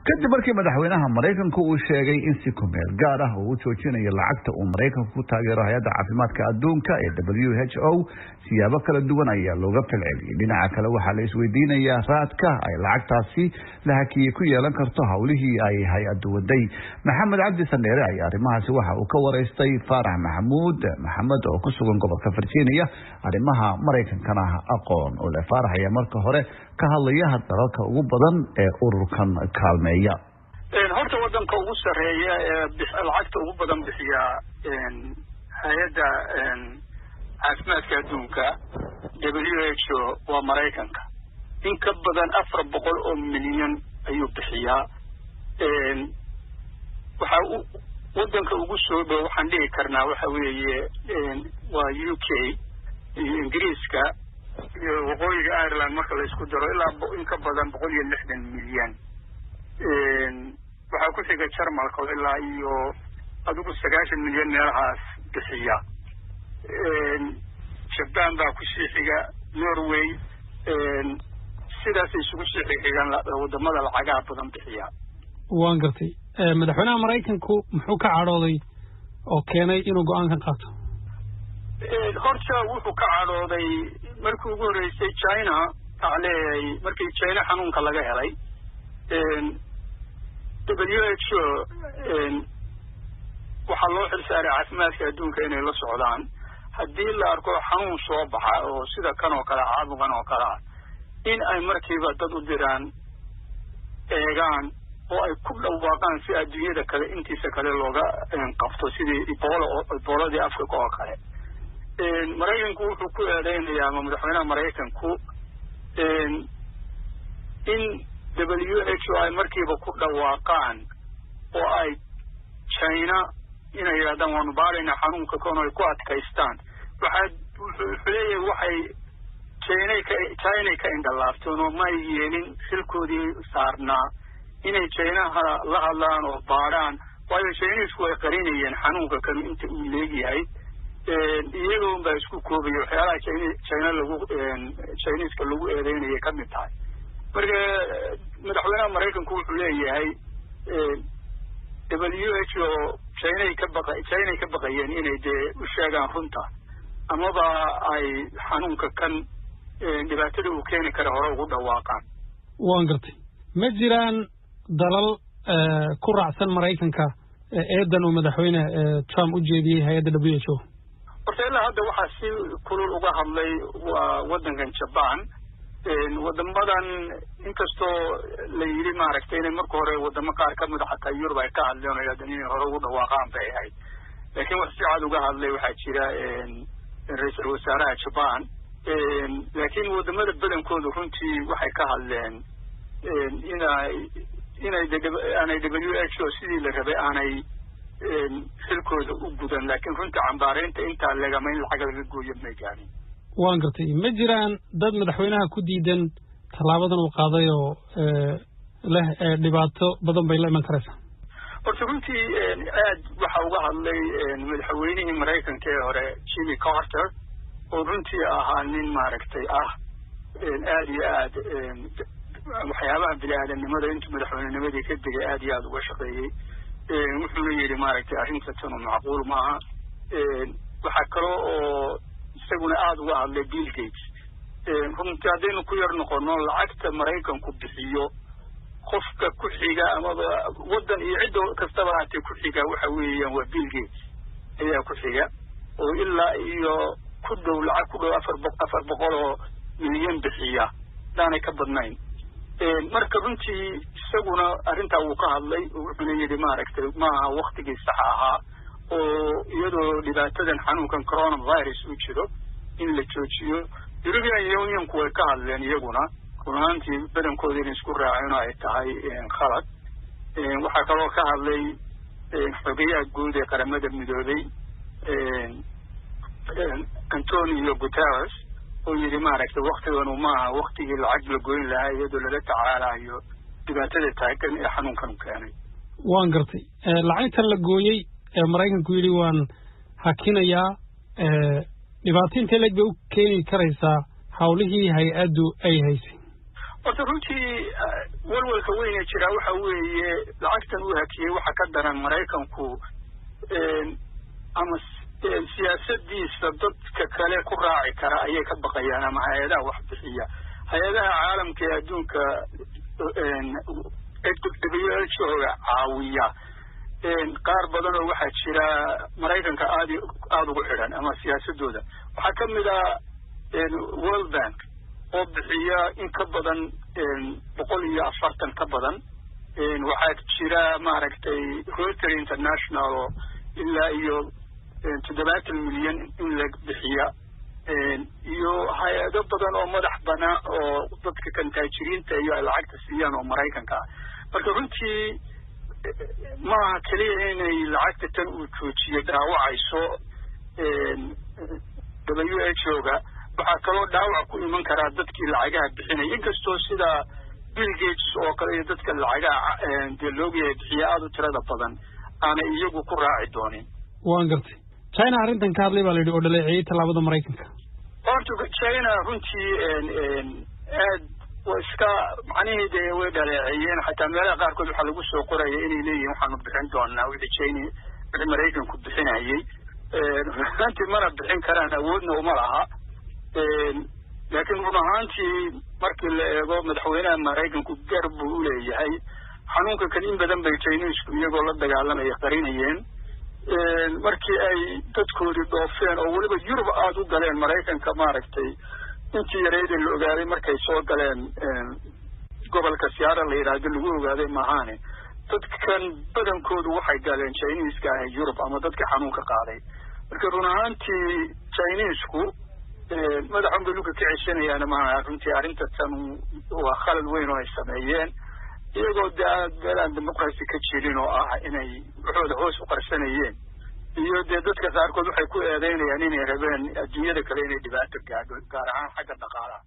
Kadib markii madaxweynaha Maraykanku uu sheegay in si kumeel gaar ah uu u joojinayo lacagta uu Maraykanku ku taageero Hay-adda Caafimaadka Adduunka ee WHO, siyaabo kala duwan ayaa looga falceliyey. Dhinaca kale, waxaa la isweydiinayaa raadka ay lacagtaasi la hakiyey ku yeelan karto howlihii ay hay-addu waday. Maxamed Cabdi Sandheere ayaa arrimahaasi waxa uu ka waraystay Faarax Maxamuud Maxamed oo ku sugan gobolka Virginia, arrimaha Maraykankana aqoon u leh. Faarax ayaa marka hore ka hadlaya dalalka ugu badan ee ururkan kaalmeeya. Horta waddanka ugu sarreeya ee lacagta ugu badan bixiya Hay-adda Caafimaadka Adduunka, WHO, waa Maraykanka. In ka badan 400 oo milyan ayuu bixiyaa. Waxa waddanka ugu soo dhow, waxaan dhihi karnaa, waxa weeye waa UK iyo Ingiriiska iyo Waqooyiga Ireland marka la isku daro, ilaa in ka badan 160 milyan. Waxaa ku xiga Jarmalka oo ilaa iyo adigu 90 milyan meelahaas bixiya. Jaban baa kusii xiga, Norway. Sidaasay isugu sii xigaan wadamada lacagaha badan bixiya. Waan gartay. Madaxweynaha Maraykanku muxuu ka cadhooday oo keenay inuu go-aankan qaato? Horta wuxuu ka cadhooday markii ugu horreysay China, waxaa leeyahay markii China xanuunka laga helay, WHO waxaa loo xil saaray caafimaadka adduunka inay la socdaan haddii la arko xanuun soo baxa oo sida kan oo kale, caabuqan oo kale ah, in ay markiiba dad u diraan, eegaan oo ay ku dhawaaqaan si adduunyada kale intiisa kale looga qabto, sidii Ebola, Eboladii Africa oo kale. Maraykanku wuxuu ku eedeynayaa, ama madaxweynaha Maraykanku, in WHO ay markiiba ku dhawaaqaan oo ay China inay yidhahdaan waanu baaraynaa xanuunka kan, ay ku adkaystaan. Waxaa wuxuu leeyahay waxay Chinay ka Chinay ka indhalaabteen oo may yeelin xilkoodii saarnaa inay Chinaha la hadlaan oo baadhaan, waayo Chinisku way qarinayeen xanuunka kanu inta uu leegyahay. Iyagoon baa isku koobaya. Waxyaalaha China lagu Chiniiska lagu eedeynayay ka mid tahay. Marka madaxweynaha Maraykanku wuxuu leeyahay WHO Chinay ka baqayeen inay dee u sheegaan runta amaba ay xanuunka kan dhibaatada uu keeni kara hore ugu dhawaaqaan. Waan gartay. Ma jiraan dalal ku raacsan Maraykanka eedan uu madaxweyne Trump u jeediyey hay-adda WHO? Horta ilaa hadda waxaa si kulul uga hadlay waa waddankan Jaban. Wadamadan inkastoo la yidhi maaragtay inay marka hore wadamo qaar ka mid a xataa Yurub ay ka hadleen oo yidhahdeen inay hore ugu dhawaaqaan bay ahayd, laakiin wax si cad uga hadlay waxaa jira ra-iisul wasaaraha Jaban. Laakiin wadamada badankoodu runtii waxay ka hadleen inay aanay WHO sidii la rabay aanay xilkooda u gudan, laakiin runtii cambaareynta intaa legama in lacag laga gooyo may gaarin. Waan gartay. Ma jiraan dad madaxweynaha ku diidan tallaabadan uu qaaday oo leh dhibaato badan bay la iman karaysaa? Horta runtii aad waxa uga hadlay madaxweynihii Maraykanka ee hore, Jimmy Carter, oo runtii ahaa nin maaragtay ah aad iyo aad waxyaabaha bini-aadamnimada intuu madaxweynenimadii ka degay aad iyo aada uga shaqeeyey. Wuxuuna yidhi maaragtay arrinta tanu macquul maaha. Waxaa kale oo isaguna aada uga hadlay Bill Gates. Runtii haddaynu ku yar noqono lacagta Maraykanku bixiyo, qofka ku xiga amaba waddan iyo cidda kastaba haatee ku xiga waxa weeyaan waa Bill Gates ayaa ku xiga, oo ilaa iyo ku dhow lacag ku dhow 400 oo milyan bixiya, haddaanay ka badnayn. Marka runtii isaguna arrintaa wuu ka hadlay, wuxuuna yidhi maaragtay maaha waktigii saxa ahaa oo iyadoo dhibaatadan xanuunkan coronavirus uu jiro in la joojiyo. European Unionku way ka hadleen iyaguna, run ahaantii badankooda inay isku raaceen oo ay tahay khalad. Waxaa kaloo ka hadlay xogayaha guud ee Qaramada Midoobay, Antonio Guterres, oo yidhi maaragtay waktiganu maaha waktigii lacag la goyn lahaa iyadoo lala tacaalayo dhibaatada taagan ee xanuunkan u keenay. Waan gartay. Lacagtan la gooyey ee Maraykanku yidhi waan hakinayaa, dhibaato intee leeg bay u keeni karaysaa hawlihii hay-addu ay haysay? Horta runtii Walwalka weyn ee jiraa waxa weeye lacagtan uu hakiyey waxa ka daran Maraykanku ama siyaasadiisa dadka kale ku raaci kara ayay ka baqayaan, ama hay-adaha wax bixiya, hay-adaha caalamka ee adduunka WHO-ga caawiya. Qaar badan oo waxaa jira Maraykanka aad aada ugu xidhan ama siyaasadooda. Waxaa ka mid ah World Bank oo bixiya in ka badan 140 ka badan. Waxaa jira maaragtay Rotary International oo ilaa iyo 70 milyan in la bixiya, iyo hay-ado badan oo madax banaan oo dadka kan taajiriinta iyo ay lacagta siiyaan oo Maraykanka ah. Marka runtii maaha keliya inay lacagta tan uu joojiyey dhaawacayso WHO-ga, waxaa kaloo dhaawac ku iman karaa dadkii lacagaha bixinaya, inkastoo sida Bill Gates oo kale iyo dadka lacagaha dee loogyahay bixiya aada u tirada badan aanay iyagu ku raaci doonin. Waan gartay. China arrintan ka hadlay baa la yidhi oo dhaleeceeyey tallaabada Maraykanka. Horta China runtii aad waa iska macnihii dee way dhaleeceeyeen. Xataa meelaha qaarkood waxaa lagu soo qoraya inay leeyihin waxaanu bixin doonaa wixii China, wixii Maraykanku bixinayey. Runtii mana bixin karaan, awoodna uma laha. Laakiin run ahaantii markii la eego madaxweynaha Maraykanku gar buu u leeyahay. Xanuunka kan in badan bay Chinesku iyagoo la dagaalamaya qarinayeen. Markii ay dadkoodii dhoofeen oo weliba Yurub aada u galeen, Maraykanka maaragtay intii yareydee la ogaaday markay soo galeen gobolka Siyaara la yidhaahdo lagu ogaaday maahaane, dadkan badankoodu waxay galeen Chineska ah Yurub ama dadkii xanuunka qaaday. Marka run ahaantii Chinesku madaxun bay dhulka ka ceshanayaan maaha. Runtii arrinta tan waa khalad weyn oo ay sameeyeen, iyagoo dee aad meel aan dimuqrasi ka jirin oo ah inay waxooda hoos u qarsanayeen, iyo dee dadka qaarkood waxay ku eedeynayaan inay rabeen adduunyada kale inay dhibaato gaadho, gaar ahaan xagga dhaqaalaha.